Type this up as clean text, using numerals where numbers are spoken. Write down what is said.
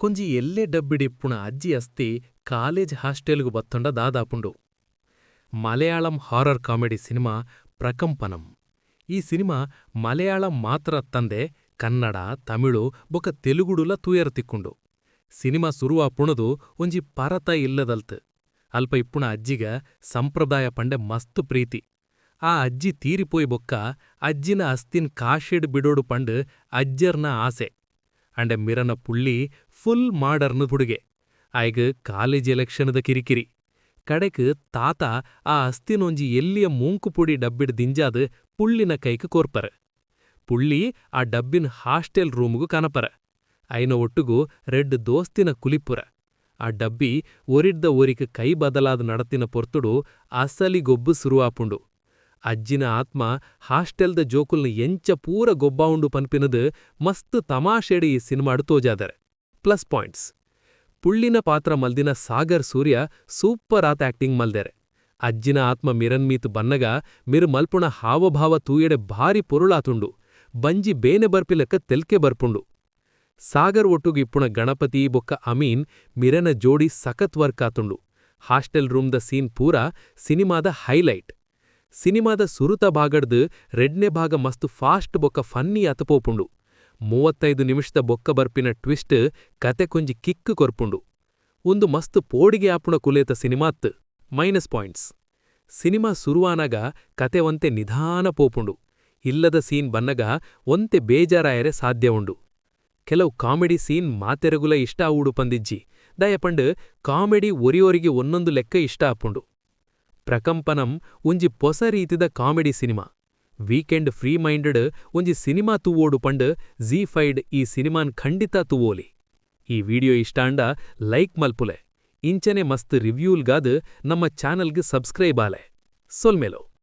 ಒಂಜಿ ಎಲ್ಲೆ ಡಬ್ಬಿಡ್ ಇಪ್ಪುನ ಅಜ್ಜಿ ಅಸ್ತಿ ಕಾಲೇಜ್ ಹಾಸ್ಟೆಲ್ಗ್ ಬತ್ತುಂಡ ದಾದಾಪುಂಡು? Malayalam horror comedy cinema Prakambanam. ಈ ಸಿನಿಮಾ ಮಲಯಾಳಂ ಮಾತ್ರ ಅತ್ತಂದೆ ಕನ್ನಡ, ತಮಿಳು ಬೊಕ ತೆಲುಗುಡುಲ ತೂಯೆರ ತಿಕ್ಕುಂಡು. ಸಿನಿಮಾ ಸುರು ಆಪುಣದು ಒಂಜಿ ಪರತ ಇಲ್ಲದಲ್ತ್. ಅಲ್ಪ ಇಪ್ಪುನ ಅಜ್ಜಿಗ ಸಂಪ್ರದಾಯ ಪಂಡೆ ಮಸ್ತ್ ಪ್ರೀತಿ. ಆ ಅಜ್ಜಿ ತೀರಿ ಪೋಯಿ ಬೊಕ್ಕ ಅಜ್ಜಿನ ಅಸ್ತಿನ್ ಕಾಶಿಡ್ ಬಿಡೋಡು ಪಂಡ್ ಅಜ್ಜೆರ್ನ ಆಸೆ. ಅಂಡ ಮಿರನ ಪುಳ್ಳಿ ಫುಲ್ ಮಾಡರ್ನ್ ಹುಡುಗೆ. ಆಯಗ್ ಕಾಲೇಜ್ ಎಲೆಕ್ಷನ್ ದ ಕಿರಿಕಿರಿ. ಕಡೆಕ್ ತಾತ ಆ ಅಸ್ತಿನ್ ಒಂಜಿ ಎಲ್ಲಿಯ ಮೂಂಕುಪೊಡಿ ಡಬ್ಬಿಡ್ ದಿಂಜಾದ್ ಪುಳ್ಳಿನ ಕೈಕ್ ಕೋರ್ಪರ್. ಪುಳ್ಳಿ ಆ ಡಬ್ಬಿನ್ ಹಾಸ್ಟೆಲ್ ರೂಮುಗು ಕನಪರ. ಐನ ಒಟ್ಟುಗು ರಡ್ಡ್ ದೋಸ್ತಿನ ಕುಲಿಪ್ಪುರ. ಆ ಡಬ್ಬಿ ಒರಿಡ್ದ ಒರಿಕ್ ಕೈ ಬದಲಾದ್ ನಡತಿನ ಪೊರ್ತುಡು ಅಸಲಿ ಗೊಬ್ಬು ಸುರು ಆಪುಂಡು. ಅಜ್ಜಿನ ಆತ್ಮ ಹಾಸ್ಟೆಲ್ದ ಜೋಕುಲ್ನ್ ಎಂಚ ಪೂರ ಗೊಬ್ಬಾವುಂಡು ಪನ್ಪಿನದ್ ಮಸ್ತ್ ತಮಾಷೆಡ್ ಈ ಸಿನಿಮಾಡ್ ತೋಜಾದರ್. ಪ್ಲಸ್ ಪಾಯಿಂಟ್ಸ್ ಪುಳ್ಳಿನ ಪಾತ್ರ ಮಲ್ದಿನ ಸಾಗರ್ ಸೂರ್ಯ ಸೂಪರ್ ಆತ್ ಆಕ್ಟಿಂಗ್ ಮಲ್ದೆರ್. ಅಜ್ಜಿನ ಆತ್ಮ ಮಿರನ್ ಮೀತ್ ಬನ್ನಗ ಮಿರ್ ಮಲ್ಪುಣ ಹಾವಭಾವ ತೂಯೆಡೆ ಭಾರಿ ಪೊರುಳಾತುಂಡು. ಬಂಜಿ ಬೇನೆ ಬರ್ಪಿಲೆಕ್ಕ ತೆಲ್ಕೆ ಬರ್ಪುಂಡು. ಸಾಗರ್ ಒಟ್ಟುಗು ಇಪ್ಪುಣ ಗಣಪತಿ ಬೊಕ್ಕ ಅಮೀನ್ ಮಿರೆನ ಜೋಡಿ ಸಖತ್ ವರ್ಕ್ ಆತುಂಡು. ಹಾಸ್ಟೆಲ್ ರೂಮ್ ದ ಸೀನ್ ಪೂರ ಸಿನಿಮಾದ ಹೈಲೈಟ್. ಸಿನಿಮಾದ ಸುರುತ ಭಾಗಡ್ದ್ ರಡ್ನೆ ಭಾಗ ಮಸ್ತ್ ಫಾಸ್ಟ್ ಬೊಕ್ಕ ಫನ್ನಿ ಅತ್ ಪೋಪುಂಡು. 35 ನಿಮಿಷದ ಬೊಕ್ಕ ಬರ್ಪಿನ ಟ್ವಿಸ್ಟ್ ಕತೆಕೊಂಜಿ ಕಿಕ್ ಕೊರ್ಪುಂಡು. ಉಂದು ಮಸ್ತ್ ಪೋಡಿಗೆ ಆಪುಣ ಕುಲೇತ ಸಿನಿಮಾ ಅತ್ತ್. ಮೈನಸ್ ಪಾಯಿಂಟ್ಸ್ ಸಿನಿಮಾ ಸುರುವಾನಾಗ ಕತೆ ಒಂತೆ ನಿಧಾನ ಪೋಪುಂಡು. ಇಲ್ಲದ ಸೀನ್ ಬನ್ನಗ ಒಂತೆ ಬೇಜಾರಾಯೆರೆ ಸಾಧ್ಯ ಉಂಡು. ಕೆಲವು ಕಾಮಿಡಿ ಸೀನ್ ಮಾತೆರಗುಲ ಇಷ್ಟ ಆವೂಡು ಪಂದಿಜ್ಜಿ, ದಾಯೆ ಪಂಡ್ ಕಾಮಿಡಿ ಒರಿ ಒರಿಗೆ ಒನ್ನೊಂದು ಲೆಕ್ಕ ಇಷ್ಟ ಆಪುಂಡು. ಪ್ರಕಂಪನಂ ಒಂಜಿ ಪೊಸ ರೀತಿದ comedy cinema. Weekend free minded ಒಂಜಿ ಸಿನಿಮಾ ತೂವೋಡು ಪಂಡ್ ಜೀ ಫೈಡ್ ಈ ಸಿನಿಮಾನ್ ಖಂಡಿತ ತೂವೋಲಿ. ಈ ವಿಡಿಯೋ ಇಷ್ಟ ಆಂಡ ಲೈಕ್ ಮಲ್ಪುಲೆ. ಇಂಚನೆ ಮಸ್ತ್ ರಿವ್ಯೂಲ್ ಗಾದ್ ನಮ್ಮ ಚಾನೆಲ್ ಗ್ ಸಬ್ಸ್ಕ್ರೈಬ್ ಆಲೆ. ಸೊಲ್ಮೆಲು.